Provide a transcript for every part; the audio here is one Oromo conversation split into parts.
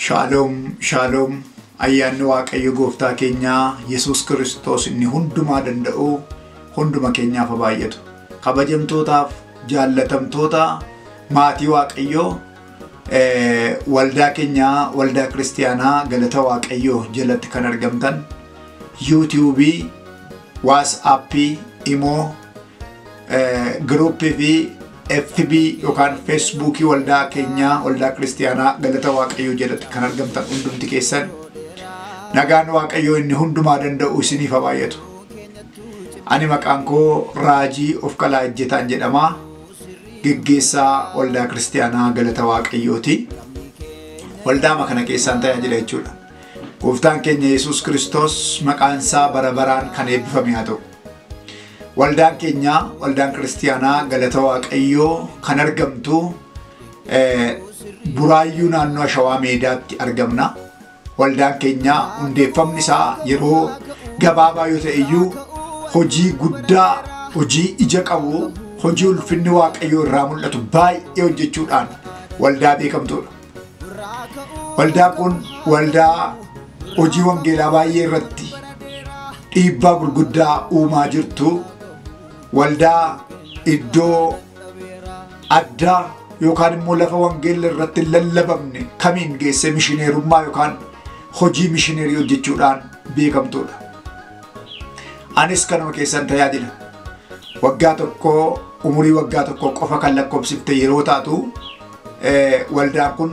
Shaaloom, shaaloom, ayyaanni Waaqayyo gooftaa keenyaa Yesuus Kiristoos inni hundumaa danda'u hunduma keenyaaf haa baay'atu. Kabajamtootaaf jaallatamtoota maatii Waaqayyoo, waldaa keenyaa, waldaa kiristiyaanaa galata Waaqayyoo jalatti kan argamtan, yuutiyuubii, waasaappii, imoo, giruuppii fi FB yookaan feesbuukii waldaa keenyaa, waldaa kiristiyaanaa galata Waaqayyoo jalatti kan argamtan hundumti keessan, nagaan Waaqayyoo inni hundumaa danda'u isiniif haa baay'atu. Ani maqaan koo Raajii Ofkalaa Ejjetaan jedhama. Geggeessaa waldaa kiristiyaanaa galata Waaqayyooti. Waldaama kana keessaan tajaajila jechuudha. Gooftaan keenya Yesuus Kiristoos maqaan isaa bara baraan kan eebbifame haa ta'u. Waldaan keenya, waldaan kiristiyaanaa galata Waaqayyoo kan argamtu Buraayyuu naannoo Shawaa Meedaatti argamna. Waldaan keenya hundeeffamni isaa yeroo gabaabaa yoo ta'e iyyuu hojii guddaa, hojii ija qabu, hojii ulfinni Waaqayyoo irraa mul'atu baay'ee hojjechuudhaan waldaa beekamtuudha. Waldaan kun waldaa hojii wangeelaa baay'ee irratti dhiibbaa gurguddaa uumaa jirtu, waldaa iddoo addaa yookaan immoo lafa wangeelli irratti lallabamne kamiin geessee mishineerummaa yookaan hojii mishineerii hojjechuudhaan beekamtuudha. Anis kanuma keessan tajaajila. Waggaa tokko, umurii waggaa tokko qofa kan lakkoofsifte yeroo taatu, waldaan kun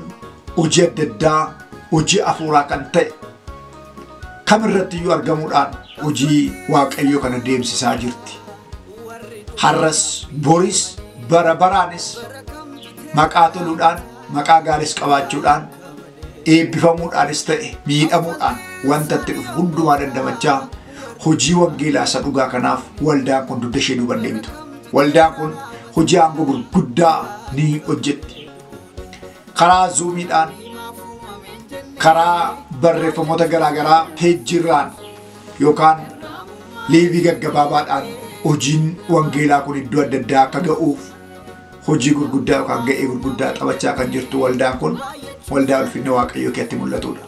hojii adda addaa, hojii hafuuraa kan ta'e kamirratti iyyuu argamuudhaan hojii Waaqayyoo kana deemsisaa jirti. Har'as, boris, bara baraanis maqaa toluudhaan, maqaa gaaris qabaachuudhaan, eebbifamuudhaanis ta'e miidhamuudhaan wanta itti dhufu hundumaa dandamachaa hojii wangeelaa isa dhugaa kanaaf waldaan kun dugda ishee duuban deebitu. Waldaan kun hojii aangoo gurguddaa ni hojjetti. Karaa zuumiidhaan, karaa barreeffamoota garaagaraa peejjiirraan yookaan liivii gaggabaabaadhaan hojiin wangeelaa kun iddoo adda addaa akka ga'uuf hojii gurguddaa yookaan ga'ee gurguddaa taphachaa kan jirtu waldaan kun waldaa ulfinni Waaqayyoo keessatti mul'atudha.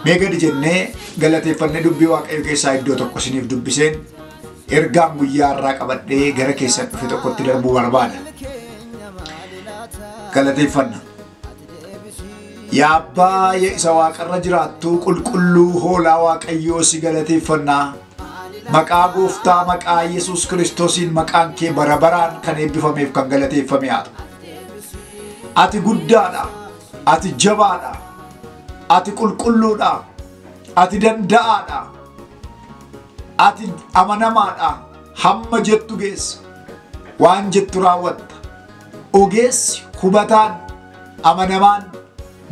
Mee gadi jennee galateeffannee dubbii Waaqayyoo keessaa iddoo tokko isiniif dubbiseen ergaan guyyaa irraa qabadhee gara keessan dhufe tokkotti darbuu barbaada. Galateeffanna. Yaa Abbaa isa waaqarra jiraattu, qulqulluu hoolaa Waaqayyoo si galateeffannaa. Maqaa gooftaa, maqaa Yesuus Kiristoosiin maqaan kee bara baraan kan eebbifameef kan galateeffame haa ta'u. Ati guddaadha, ati jabaadha, ati qulqulluudha, ati danda'aadha, ati amanamaadha. Hamma jettu geessa, waan jettu raawwatta. Ogeessi, hubataan, amanamaan,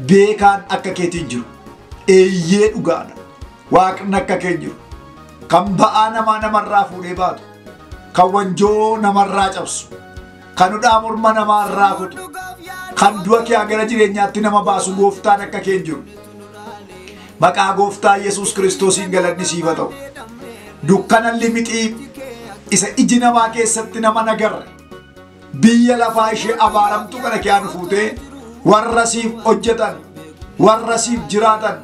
beekaan akka keetiin jiru. Eeyyee dhugaadha. Waaqni akka kee jiru. Kan ba'aa namaa namarraa fuudhee baatu, kan wanjoo namarraa cabsu, kan hudhaa morma namaarraa kutu, kan du'a kee gara jireenyaatti nama baasu gooftaan akka kee jiru. Maqaa gooftaa Yesuus Kiristoosiin galanni siif haa ta'u. Dukkana limixii isa iji namaa keessatti nama nagarre, biyya lafaa ishee abaaramtu kana kee nu fuutee warra siif hojjetan, warra siif jiraatan,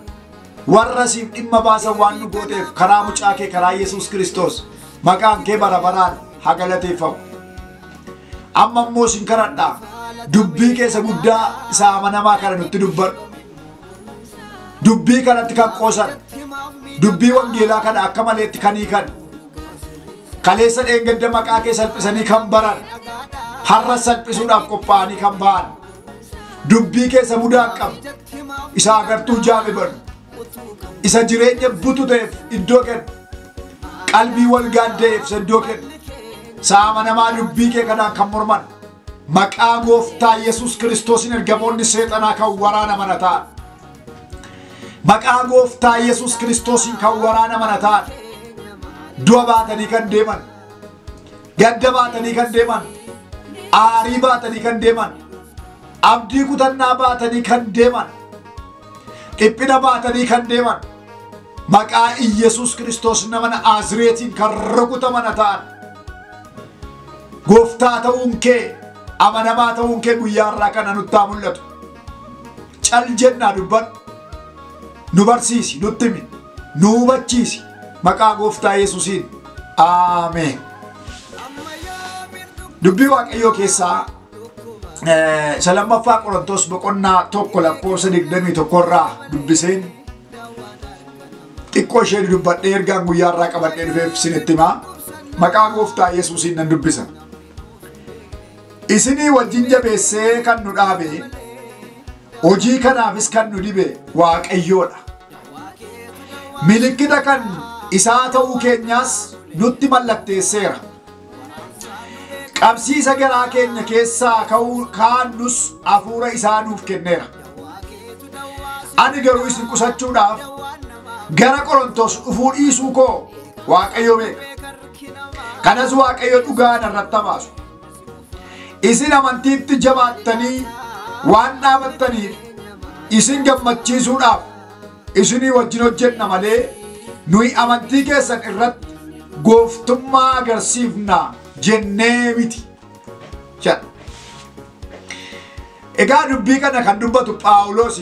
warra siif dhimma baasan waan nu gooteef karaa mucaa kee, karaa Yesuus Kiristoos maqaan kee bara baraan haa galateeffamu. Amma immoo sin kadhadhaa, dubbii keessa guddaa isa amanamaa kana nutti dubbadhu. Dubbii kanatti kan qoosan, dubbii wangeelaa kana akka maleetti kan hiikan, kaleessa dheengadda maqaa kee salphisanii kan baran, har'a salphisuudhaaf qophaa'anii kan ba'an, dubbii keessa mudaa hin qabne, isa agartuu jaame banu, isa jireenya butu ta'eef iddoo kennu, qalbii wal gaadda'eef iddoo kennu, isa amanamaa dubbii kee kanaan kan morman, maqaa gooftaa Yesuus Kiristoosiin ergamoonni seexanaa kan waraanaman haa ta'an. Maqaa gooftaa Yesuus Kiristoosiin kan waraanaman haa ta'an. Du'a baatanii kan deeman, gadda baatanii kan deeman, aarii baatanii kan deeman, abdii kutannaa baatanii kan deeman, dhiphina baatanii kan deeman, maqaa Iyyasuus Kiristoos nama Naazireetiin kan rukutaman haa ta'an. Gooftaa ta'uun kee, amanamaa ta'uun kee guyyaa irraa kana nutti haa mul'atu. cal jennaa dubbadhu. Nu barsiisi, nutti himi, nu hubachiisi. Maqaa Gooftaa Yesuusiin. Ameen. Dubbii Waaqayyoo keessaa isa lammaffaa Qorontos boqonnaa 1 lakkoofsa 21 irraa dubbiseen xiqqoo ishee dubbadhee ergaan guyyaa irraa qabadhee dhufeef isinitti himaa. Maqaa Gooftaa Yesuusiin nan dubbisa. Isinii wajjin jabeessee kan nu dhaabe, hojii kanaafis kan nu dibe Waaqayyoodha. Milikkita kan isaa ta'uu keenyaas nutti mallatteesseera. Qabsiisa garaa keenya keessaa kaa'annus hafuura isaa nuuf kenneera. Ani garuu isin qusachuudhaaf gara Qorontos dhufuu dhiisuu koo Waaqayyo beeka. Kanas Waaqayyo dhugaa narratti baasu. Isin amantiitti jabaattanii waan dhaabattaniif isin gammachiisuudhaaf isinii wajjin hojjenna malee nuyi amantii keessan irratti gooftummaa agarsiifna jennee miti. Egaa dubbii kana kan dubbatu Phaawulos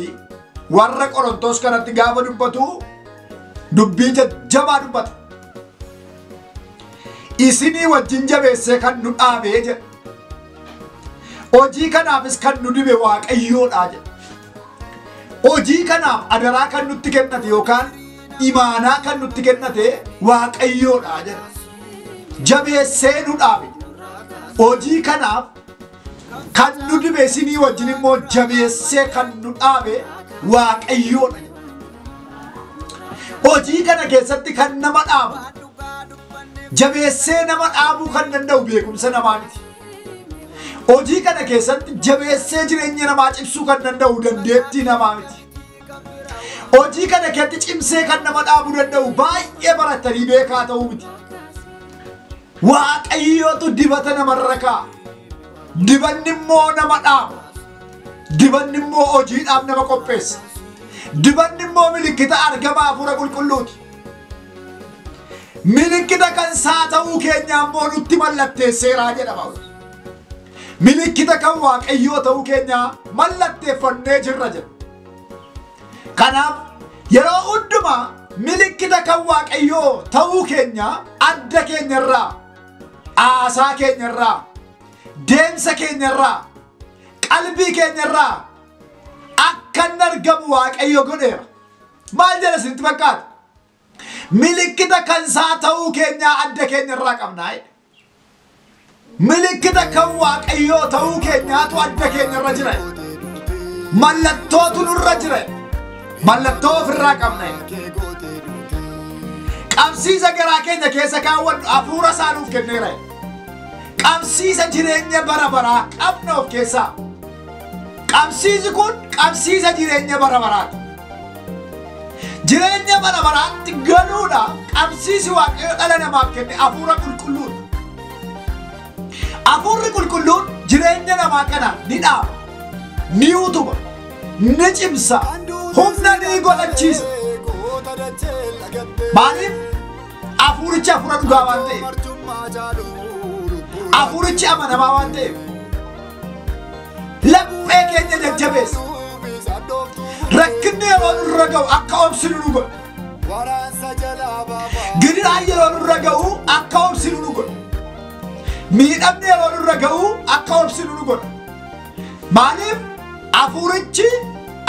warra Qorontos kanatti gaafa dubbatu dubbii jajjabaa dubbata. Isinii wajjin jabeessee kan nu dhaabee jedha. Hojii kanaafis kan nu dibe Waaqayyoodha jedha. Hojii kanaaf adaraa kan nutti kennate yookaan imaanaa kan nutti kennate Waaqayyoodha jedha. Jabeessee nu dhaabe. Hojii kanaaf kan nu dibe isinii wajjin immoo jabeessee kan nu dhaabe Waaqayyoodha. Hojii kana keessatti kan nama dhaabu, jabeessee nama dhaabuu kan danda'u beekumsa namaa miti. Hojii kana keessatti jabeessee jireenya namaa cimsuu kan danda'u dandeettii namaa miti. Hojii kana keessatti cimsee kan nama dhaabuu danda'u baay'ee baratanii beekaa ta'uu miti. Waaqayyootu dibata namarra kaa'a. Dibanni immoo nama dhaaba. Dibanni immoo hojiidhaaf nama qopheessa. Dibanni immoo milikkita argama hafuura qulqulluuti. Milikkita kan isaa ta'uu keenya immoo nutti mallatteesseeraa jedha Phaawulos. Milikkita kan Waaqayyoo ta'uu keenya mallatteeffannee jirra jedha. Kanaaf yeroo hundumaa milikkita kan Waaqayyoo ta'uu keenya adda keenyarraa, haasaa keenyarraa, deemsa keenyarraa, qalbii keenyarraa akka inni argamu Waaqayyo godheera. Maal jedha isinitti fakkaata? Milikkita kan isaa ta'uu keenyaa adda keenyarraa qabnaa jedha. Milikkita kan Waaqayyoo ta'uu keenyaatu adda keenyarra jira. Mallattootu nurra jira. Mallattoo ofirraa qabna. Qabsiisa garaa keenya keessa kaawwannu hafuura isaa nuuf kenneera. Qabsiisa jireenya bara baraa qabna of keessaa. Qabsiisi kun qabsiisa jireenya bara baraati. Jireenya bara baraatti galuudha qabsiisi Waaqayyo dhala namaaf kenne hafuura qulqulluudha. Hafuurri qulqulluun jireenya namaa kana ni dhaaba, ni utuba, ni cimsa, humna ni godhachiisa. Maaliif? Hafuurichi hafuura dhugaa waan ta'eef, hafuurichi amanamaa waan ta'eef, laphee keenya jajjabeessa. Rakkinni yeroo nurra ga'u akka obsinu nu godha. Gidiraan yeroo nurra ga'u akka obsinu nu godha. Miidhamni yeroo nurra ga'u akka obsinu nu godha. Maaliif? Hafuurichi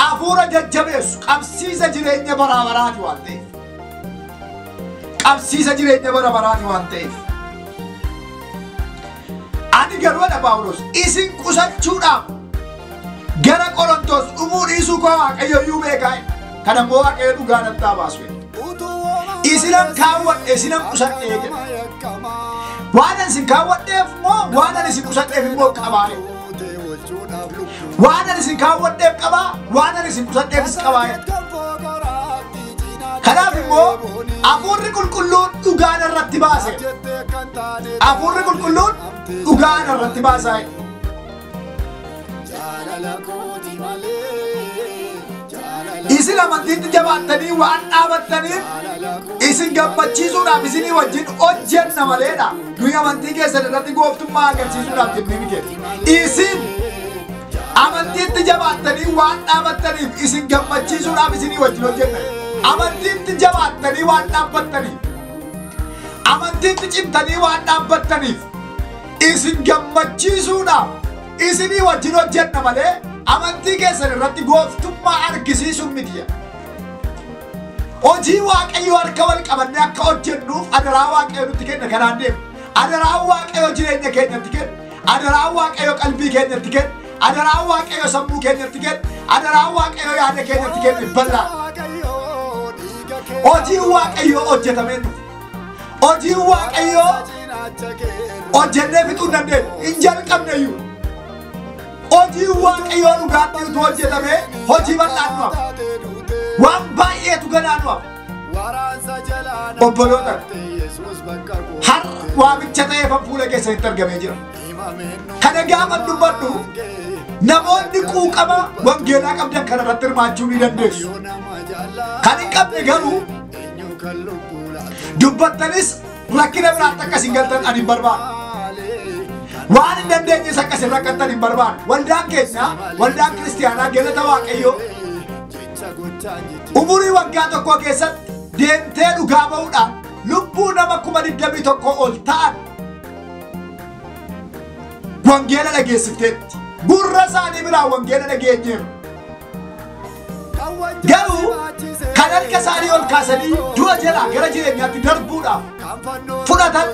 hafuura jajjabeessu qabsiisa jireenya bara baraati waan ta'eef. Qabsiisa jireenya bara baraati waan ta'eef. Ani garuu dha Phaawulos isin qusachuudhaaf gara Qorontos dhufuu dhiisuu koo Waaqayyo iyyuu beekaa. Kana immoo Waaqayyo dhugaa natti haa baasu. Isinan kaawwadhe, isinan qusadhee jedha. Waan ani isin kaawwadheef immoo waan ani isin qusadheef immoo qabaa. Waan ani isin kaawwadheef qabaa, waan ani isin qusadheefis qabaa. Kanaaf immoo hafuurri qulqulluun dhugaa narratti baase. Hafuurri qulqulluun dhugaa narratti baasaa. Isin amantiitti jabaattanii waan dhaabattaniif isin gammachiisuudhaaf isinii wajjin hojjenna maleedha. Nuyi amantii keessan irratti gooftummaa agarsiisuudhaaf jennee miti. Isin Amantiitti jabaattanii waan dhaabattaniif isin gammachiisuudhaaf isinii wajjin hojjenna. Amantiitti jabaattanii waan dhaabbattaniif, amantiitti cimtanii waan dhaabbattaniif isin gammachiisuudhaaf isinii wajjin hojjenna malee amantii keessan irratti gooftummaa argisiisuun miti. Hojii Waaqayyoo harka wal qabannee akka hojjennuuf adaraa Waaqayyoo nutti kenna kanaan deemu. Adaraa Waaqayyoo jireenya keenyatti kenna. Adaraa Waaqayyoo qalbii keenyatti kenna. Adaraa Waaqayyoo sammuu keenyatti kenna. Adaraa Waaqayyoo yaada keenyatti kenna bal'aa. Hojii Waaqayyoo hojjetamee dhufu. Hojii Waaqayyoo hojjennee fixuu hin dandeenyu. Hin jalqabne iyyuu. Hojii Waaqayyoo dhugaatti utuu hojjetamee hojii bal'aan nu hafa. Waan baay'eetu ganaa nu hafa. Obboloota, har'a waamicha ta'eefan fuula keessanitti argamee jira. Kana gaafa dubbadhu namoonni quuqama wangeelaa qabdan kana irratti hirmaachuu ni dandeessu. Kan hin qabne garuu dubbattanis rakkina biraatti akkas hin galtan ani hin barbaadu. Waan hin dandeenyes akkas hin rakkattan hin barbaadu. Waldaan keenya, waldaan kiristiyaanaa galata Waaqayyoo umurii waggaa tokkoo keessatti deemtee dhugaa ba'uudhaan lubbuu nama 21,000 ol ta'an wangeela dhageessifteetti. Gurra isaanii biraa wangeela dhageenyeerra. Garuu kan harka isaanii ol kaasanii du'a jalaa gara jireenyaatti darbuudhaaf fudhatan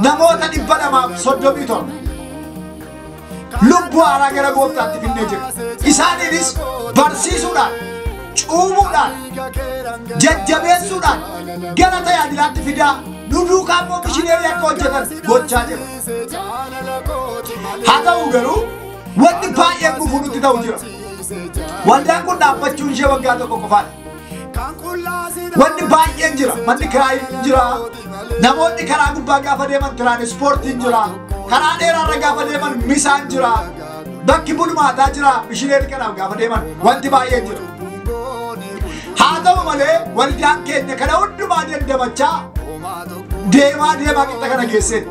namoota 237 lubbuu haaraa gara gooftaatti finnee jira. Isaaniinis barsiisuudhaan, cuubuudhaan, jajjabeessuudhaan gara tajaajilaatti fidaa nu duukaa immoo mishineerii akka hojjetan gochaa jira. Haa ta'u garuu wanti baay'een gufuu nutti ta'u jira. Waldaan kun dhaabbachuun ishee waggaa tokko qofaadha. Wanni baay'een jira. Manni kiraayiin jira. Namoonni karaa gubbaa gaafa deeman tiraanispoortiin jira. Karaa dheeraarra gaafa deeman misaan jira. Bakki bulmaataa jira. Mishineerii kanaaf gaafa deeman wanti baay'een jira. Haa ta'u malee waldaan keenya kana hundumaa dandamachaa deemaa deemaa qixa kana geesseetti.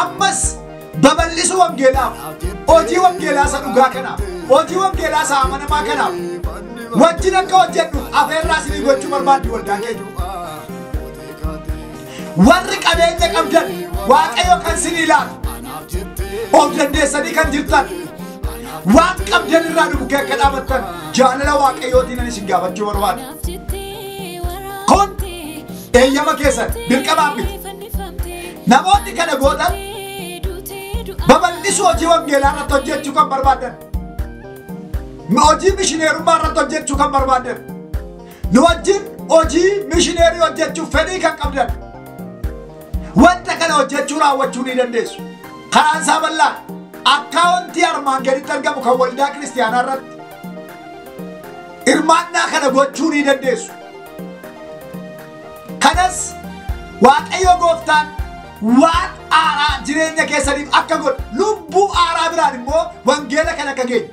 Ammas babal'isuu wangeelaaf, hojii wangeelaa isa dhugaa kanaaf, hojii wangeelaa isa amanamaa kanaaf wajjin akka hojjennuuf afeerraa isinii gochuu barbaaddi waldaan keenya. Warri qabeenya qabdan Waaqayyo kan isinii laatu, of dandeessanii kan jirtan, waan qabdan irraa nu bukkee akka dhaabattan jaalala Waaqayyootiin ani isin gaafachuu barbaada. Kun eeyyama keessan dirqamaan miti. Namoonni kana gootan babal'isuu hojii wangeelaa irratti hojjechuu kan barbaadan, hojii mishineerummaa irratti hojjechuu kan barbaadan, nu wajjin hojii mishineerii hojjechuuf fedhii kan qabdan, wanta kana hojjechuu raawwachuu ni dandeessu. Karaan isaa bal'aa akkaawuntii armaan gaditti argamu kan waldaa kiristiyaanaa irratti hirmaannaa kana gochuu ni dandeessu. Kanas Waaqayyo gooftaan waan haaraa jireenya keessaniif akka godhu, lubbuu haaraa biraan immoo wangeela kana akka geenyu,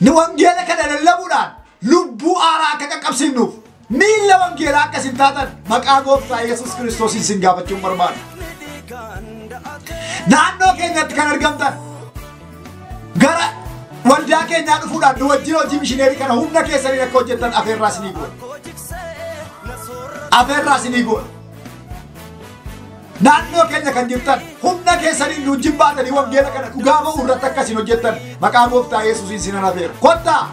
nu wangeela kana lallabuudhaan lubbuu haaraa akka qaqqabsiifnuuf miilla wangeelaa akka isin taatan maqaa gooftaa Yesuus Kiristoosiin isin gaafachuun barbaada. Naannoo keenyatti kan argamtan gara waldaa keenyaa dhufuudhaan nu wajjin hojii mishineerii kana humna keessaniin akka hojjettan afeerraa isinii goona. Afeerraa isinii goona. Naannoo keenya kan jirtan humna keessaniin nu wajjin baatanii wangeela kana dhugaa ba'uu irratti akka isin hojjettan maqaa gooftaa Yesuusiin isin afeera. Kottaa!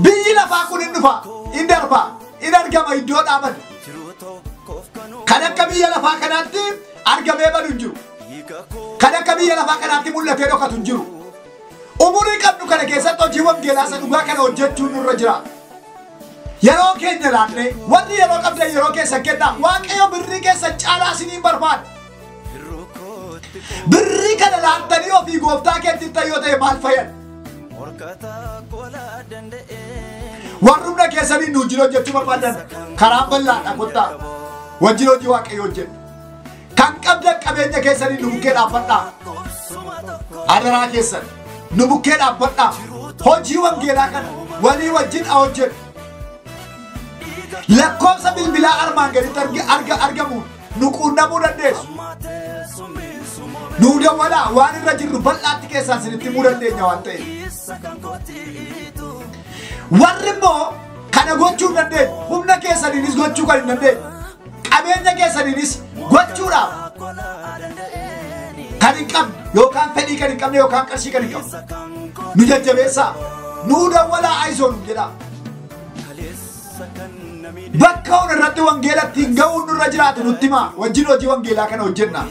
Biyyi lafaa kun hin dhufa, hin darba, hin argama iddoo dhaaban. Kan akka biyya lafaa kanaatti argamee badu hin jiru. Kan akka biyya lafaa kanaatti mul'atee dhokatu hin jiru. Umurii qabnu kana keessatti hojii wangeelaa isa dhugaa kana hojjechuun nurra jira. Yeroo keenya laannee warri yeroo qabdan yeroo keessan kennaa. Waaqayyo birrii keessan caalaa isiniin barbaada. Birrii kana laattanii ofii gooftaa keetti yoo ta'e maal fayyada? Warri humna keessanii nu wajjin hojjechuu barbaadan karaan bal'aadha kottaa. Wajjin hojii Waaqayyoo hojjennu. Kan qabdan qabeenya keessanii nu bukkee dhaabbadhaa. Adaraa keessan nu bukkee dhaabbadhaa. Hojii wangeelaa kana walii wajjin haa hojjennu. Lakkoofsa bilbilaa armaan gaditti argamuun nu quunnamuu dandeessu. Nuu dawwalaa waan irra jirru bal'aatti keessaan isinitti himuu dandeenya waan ta'eef. Warri immoo kana gochuu hin dandeenye, humna keessaniinis gochuu kan hin dandeenye, qabeenya keessaniinis gochuudhaaf kan hin qabne yookaan fedhii kan hin qabne yookaan qarshii kan hin qabne. Nu jajjabeessaa, nuu dawwalaa ayizoo nuun jedhaa. Bakka hunda irratti wangeelatti hin ga'uun nurra jiraatu nutti himaa. Wajjin hojii wangeelaa kana hojjenna.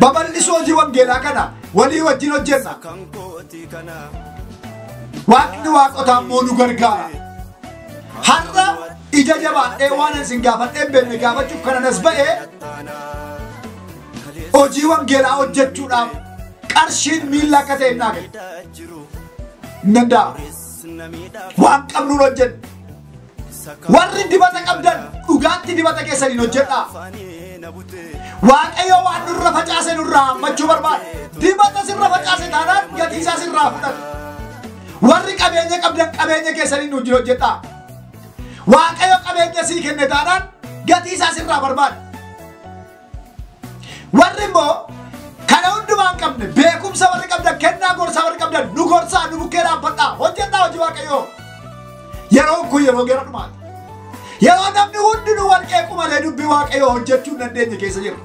Babal'isuu hojii wangeelaa kana walii wajjin hojjenna. Waaqni waaqotaa immoo nu gargaara. Har'a ija jabaadhee waan isin gaafadhee hin beekne gaafachuuf kanan as ba'ee hojii wangeelaa hojjechuudhaaf qarshiin miilla akka ta'e naa gale. Hin danda'amu. Waan qabnuun hojjenna. Warri dibata qabdan dhugaatti dibata keessaniin hojjedhaa. Waaqayyo waan nurra facaase nurraa hammachuu barbaada. Dibata sirra facaase taanaan gatii isaa sirraa fudhata. Warri qabeenya qabdan qabeenya keessaniin wajjin hojjedhaa. Waaqayyo qabeenya sii kenne taanaan gatii isaa sirraa barbaada. Warri immoo kana hundumaa hin qabne beekumsa warri qabdan kennaa gorsaa warri qabdan nu gorsaa nu bukkee dhaabbadhaa hojjedhaa hojii Waaqayyoo. Yeroon kun yeroo gara dhumaati. Yeroo namni hundinuu wal qeequ malee dubbii Waaqayyoo hojjechuu hin dandeenye keessa jira.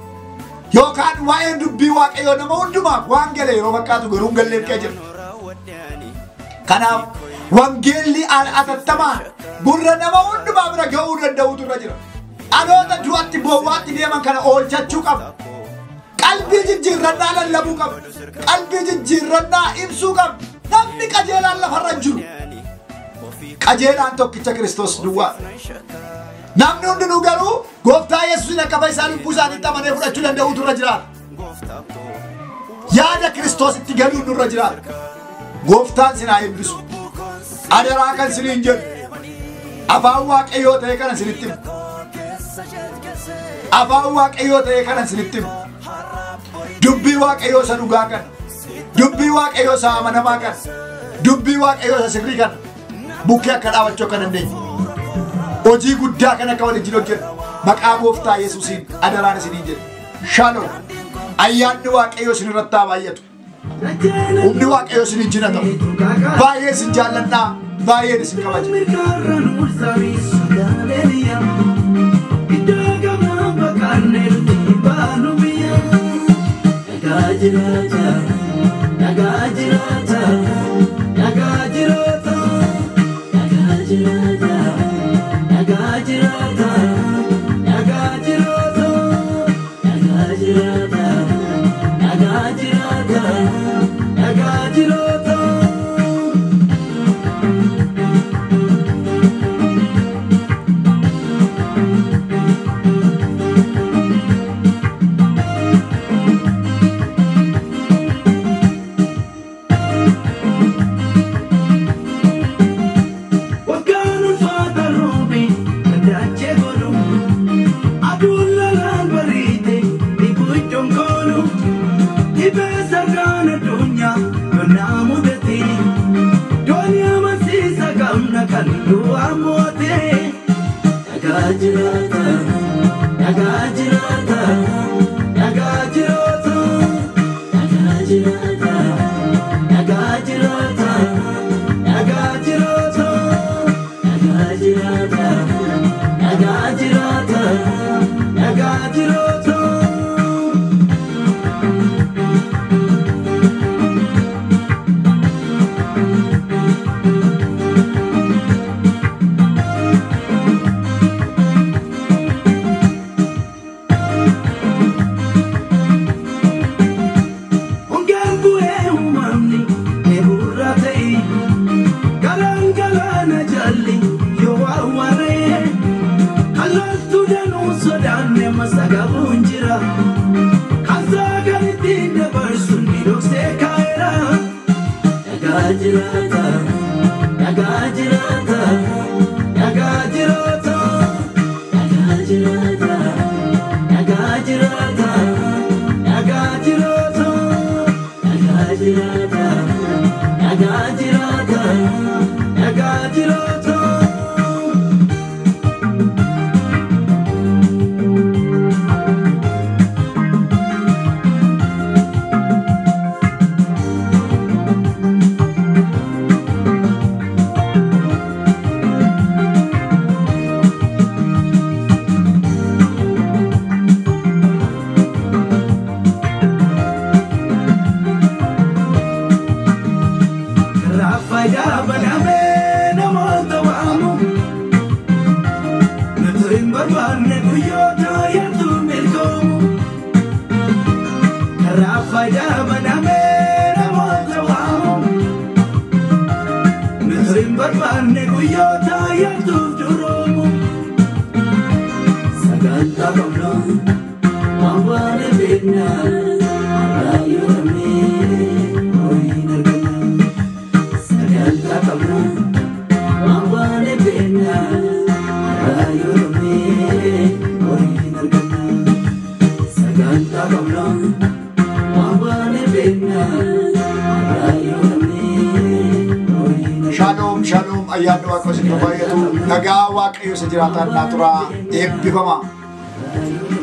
Yookaan waa'een dubbii Waaqayyoo nama hundumaaf waan gale yeroo fakkaatu garuu hin galleef kee jira. Kanaaf wangeelli atattamaan gurra nama hundumaa bira ga'uu danda'utu irra jira. Dhaloota du'atti bowwaatti deeman kana oolchachuu qabna. Qalbii jijjiirrannaa lallabuu qabna. Qalbii jijjiirrannaa ibsuu qabna. Namni qajeelaan lafarra hin jiru. Qajeelaan tokkicha Kiristoos duwwaa. Namni hundinuu garuu gooftaa Yesuusin akka fayyisaa lubbuu isaaniitti amanee fudhachuu danda'utu irra jiraata. Yaada Kiristoositti galuun nurra jiraata. Gooftaan isin haa eebbisu. Adaraa kan isiniin jedhu afaan Waaqayyoo ta'e kana isinitti himu. Afaan Waaqayyoo ta'e kana isinitti himu. Dubbii Waaqayyoo isa dhugaa kana, dubbii Waaqayyoo isa amanamaa kana, dubbii Waaqayyoo isa sirrii kana bukkee akka dhaabachuu akka dandeenyu. Hojii guddaa kana akka waliin hojjennu maqaa gooftaa Yesuusiin adaraan isiniin jedhu. Shalom. Ayyaanni Waaqayyoo isin irratti haa baay'atu. Humni Waaqayyoo isin wajjin haa ta'u. Baay'ee isin jaalladhaa, baay'een isin kabaja. Nagaa jiraata, nagaa jiraata, nagaa jiraata, nagaa jiraata, nagaa jiraata, nagaa jiraata, nagaa jiraata, nagaa jiraata. Waggaan ulfaata roobe dachee godhu aduun lolaan bariite dhibu iddoon koolu dhibee sargaan addunyaa yonnaa mudate doonii amansiisa qabna kan du'aa moote. Nagaa jiraata, nagaa jiraata, nagaa jiraata, nagaa jiraata, nagaa jiraata, nagaa jiraata. Nagaa jiraata, nagaa jiraata, nagaa jiraata. Hongeen bu'ee uumamni eeburra ta'e galaan galaana jalli yoo awwaaree kallattuu danuu sodaanne masagabuun jira kan saagan ittiin dabarsu ni dhoksee kaa'eera. Nagaa jiraata, nagaa jiraata, nagaa jiraata, nagaa jiraata, nagaa jiraata, nagaa jiraata, nagaa jiraata, nagaa jiraata, nagaa jiraata. faayidaa banamee namoota waamu. Nuti hin barbaanne guyyoota yartuu milkoomu. Karaa faayidaa banamee namoota waamu. Nuti hin barbaanne guyyoota yartuuf duroomu. Sagantaa qabna waan baane beekna raayyoo dhabnee horiin arganna. Sagantaa qabna waan baane beekna raayyoo dhabnee horiin arganna. Sagantaa qabna waan baane beekna raayyoo dhabnee horiin arganna. Shaaloom shaaloom ayyaanni Waaqayyo isiniif haa baay'atu. Nagaa Waaqayyo isa jiraataan naa turaa eebbifamaa. Raayyoo